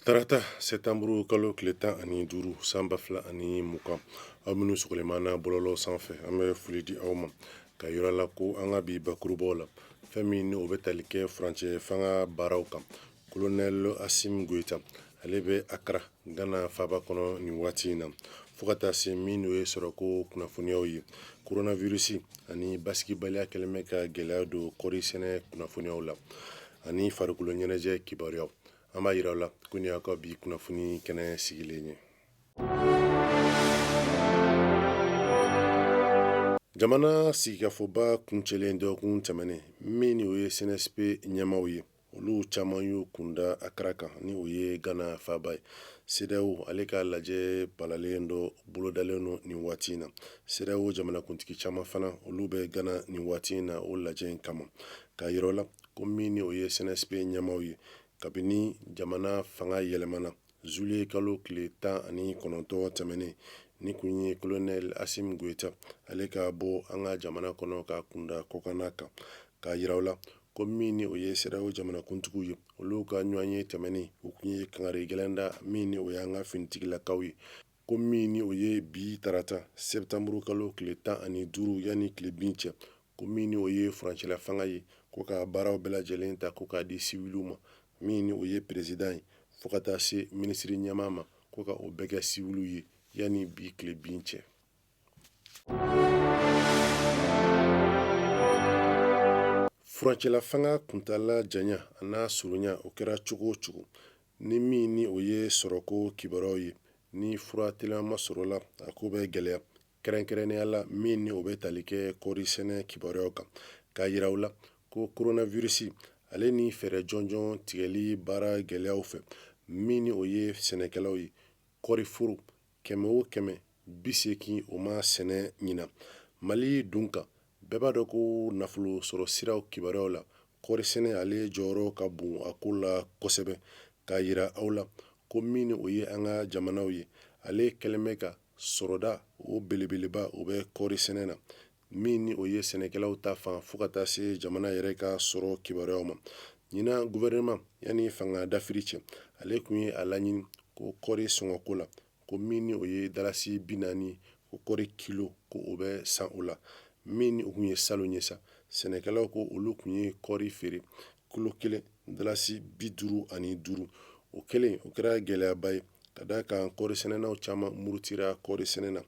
Tarata sɛtanburu kalo tile 15 san 2020, aw minnu sɔgɔlen b'an na bɔlɔlɔ sanfɛ, an bɛ foli di aw ma ka yira la ko an ka bi bakurubaw la, fɛn min ni o bɛ tali kɛ furancɛ fanga baaraw kan, kolonɛli Asimi Goyita ale bɛ Akara, Gana faaba kɔnɔ nin waati in na, fo ka taa se min n'o ye sɔrɔko kunnafoniyaw ye. Koronavirisi ani basigibaliya kɛlen bɛ ka gɛlɛya don kɔɔri sɛnɛ kunnafoniyaw la ani farikolo ɲɛnajɛ kibaruyaw. An b'a yira aw la ko nin y'aw ka bi kunnafoni kɛnɛ sigilen ye. Jamana sigikafɔba kuncɛlen dɔgɔkun tɛmɛnen, min ni o ye CNSP ɲɛmaaw ye, olu caman y'u kunda Akara kan ni o ye Gana faaba ye. CEDEAO ale ka lajɛ balalen dɔ bolodalen don nin waati in na. CEDEAO jamanakuntigi caman fana, olu bɛ Gana nin waati in na o lajɛ in kama. K'a yira aw la ko min ni o ye CNSP ɲɛmaaw ye, kabini jamana fanga yɛlɛmana zuye kalo tile 19 tɛmɛnen, ni kun ye kolonɛli Asimi Goyita ale ka bɔ an ka jamana kɔnɔ ka kunda kɔkanna kan, k'a yira aw la ko min ni o ye CEDEAO jamanakuntigiw ye, olu ka ɲɔgɔnye tɛmɛnen, u kun ye kangari gɛlɛn da min ni o y'an ka finitigilakaw ye, ko min ni o ye bi tarata sɛtanburu kalo tile 15 yanni tile bin cɛ, ko min ni o ye furancɛla fanga ye, ko ka baaraw bɛɛ lajɛlen ta ko k'a di siwiliw ma, min ni o ye perezidan ye fo ka taa se minisiri ɲɛmaa ma, ko ka o bɛɛ kɛ siwiliw ye yanni bi tile bin cɛ. Furancɛla fanga kuntaala janya a n'a surunya, o kɛra cogo o cogo, ni min ni o ye sɔrɔko kibaruyaw ye, ni fura teliman ma sɔrɔ la, a ko bɛ gɛlɛya, kɛrɛnkɛrɛnnenya la min ni o bɛ tali kɛ kɔɔri sɛnɛ kibaruyaw kan. K'a yira aw la ko koronavirisi ale ni fɛɛrɛ jɔnjɔn tigɛli baara gɛlɛyaw fɛ, min ni o ye sɛnɛkɛlaw ye, kɔɔri foro kɛmɛ o kɛmɛ 80 o ma sɛnɛ ɲinan. Mali dun kan, bɛɛ b'a dɔn ko nafolo sɔrɔ siraw kibaruyaw la, kɔɔri sɛnɛ ale jɔyɔrɔ ka bon a ko la kosɛbɛ. K'a yira aw la ko min ni o ye an ka jamanaw ye, ale kɛlen bɛ ka sɔrɔda o belebeleba o bɛ kɔɔri sɛnɛ na, min ni o ye sɛnɛkɛlaw ta fan fo ka taa se jamana yɛrɛ ka sɔrɔ kibaruyaw ma. Ɲinan gouvernement yanni fanga dafiri cɛ, ale kun ye a laɲini ko kɔɔri sɔngɔko la, ko min ni o ye dalasi 40, ko kɔɔri kilo ko o bɛ san o la. Min ni o kun ye salon ye sa, sɛnɛkɛlaw ko olu kun ye kɔɔri feere kilo kelen dalasi 55. O kɛlen, o kɛra gɛlɛyaba ye ka d'a kan kɔɔri sɛnɛnaw caman murutira kɔɔri sɛnɛ na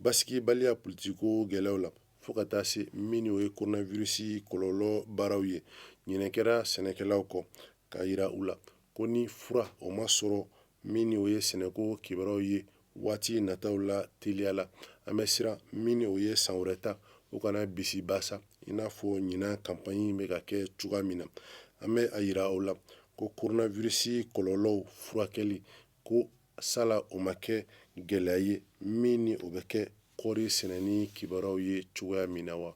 basigibaliya politiko gɛlɛyaw la, fo ka taa se min ni o ye koronavirisi kɔlɔlɔ baaraw ye. Ɲinɛ kɛra sɛnɛkɛlaw kɔ, k'a yira u la ko ni fura o ma sɔrɔ min ni o ye sɛnɛko kibaruyaw ye waati nataw la teliya la, an bɛ siran min ni o ye san wɛrɛ ta o kana bisi basa i n'a fɔ ɲinan kanpaɲi bɛ ka kɛ cogoya min na. An bɛ a yira aw la ko koronavirisi kɔlɔlɔw furakɛli ko sala o ma kɛ gɛlɛya ye min ni o bɛ kɛ kɔɔri sɛnɛni kibaruyaw ye cogoya min na wa.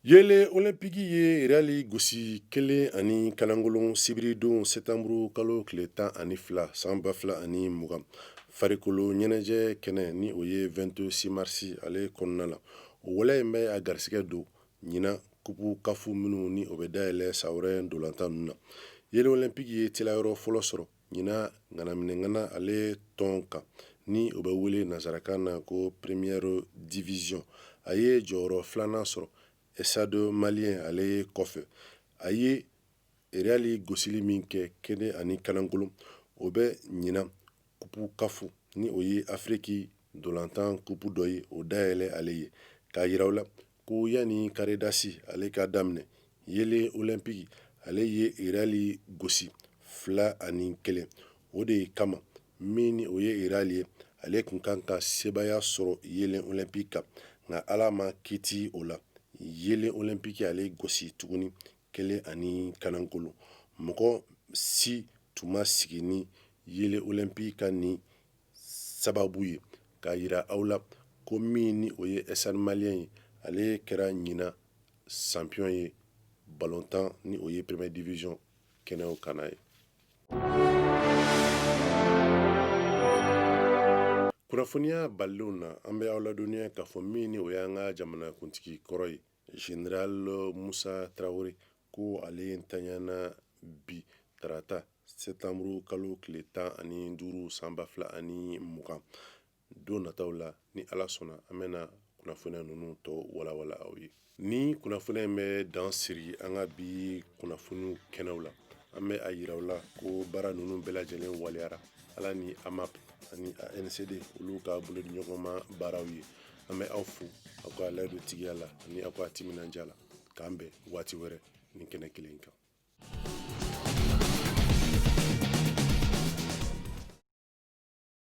Yeelen Olympique ye Real gosi 1-0 sibiridon sɛtanburu kalo tile 12 san 2020 farikolo ɲɛnajɛ kɛnɛ ni o ye 26 mars ale kɔnɔna la. O waleya in bɛ a garisɛgɛ don ɲinan kupu kafu minnu ni o bɛ dayɛlɛ san wɛrɛ ntolatan ninnu na. Yeelen Olympique ye tilayɔrɔ fɔlɔ sɔrɔ ɲinan ŋanaminɛŋana ale tɔn kan ni o bɛ wele nansarakan na ko première division. A ye jɔyɔrɔ filanan sɔrɔ Stade Malien ale kɔfɛ. A ye Real gosili min kɛ 1-0, o bɛ ɲinan kupu kafu ni o ye Afiriki ntolatan kupu dɔ ye, o dayɛlɛ ale ye. K'a yira aw la ko yanni karidasi ale ka daminɛ, Yeelen Olympique ale ye Real gosi 2-1. O de kama min ni o ye Real ye, ale kun kan ka sebaaya sɔrɔ Yeelen Olympique kan, nka Ala ma kiti o la. Yeelen Olympique ale gosi tuguni 1-0. Mɔgɔ si tun ma sigi ni Yeelen Olympique ka nin sababu ye. K'a yira aw la ko min ni o ye Stade Malien ye, ale kɛra ɲinan champion ye balontan ni o ye première division kɛnɛw kan ye. Kunnafoniya balilenw na, an bɛ aw ladɔnniya k'a fɔ min ni o y'an ka jamanakuntigi kɔrɔ ye, Général Musa Tarawele, Ko ale ntanyana bi tarata sɛtanburu kalo tile 15 san 2020. Don nataw la, ni Ala sɔnna, an bɛna kunnafoniya ninnu tɔ walawala aw ye. Ni kunnafoniya in bɛ dan siri an ka bi kunnafoniw kɛnɛw la, an bɛ a yira aw la ko baara ninnu bɛɛ lajɛlen waleyara Ala ni AMAP ani ANCD olu ka bolodiɲɔgɔnma baaraw ye. An bɛ aw fo aw ka layidu tigiya la ani aw ka timinandiya la. K'an bɛn waati wɛrɛ nin kɛnɛ kelen kan.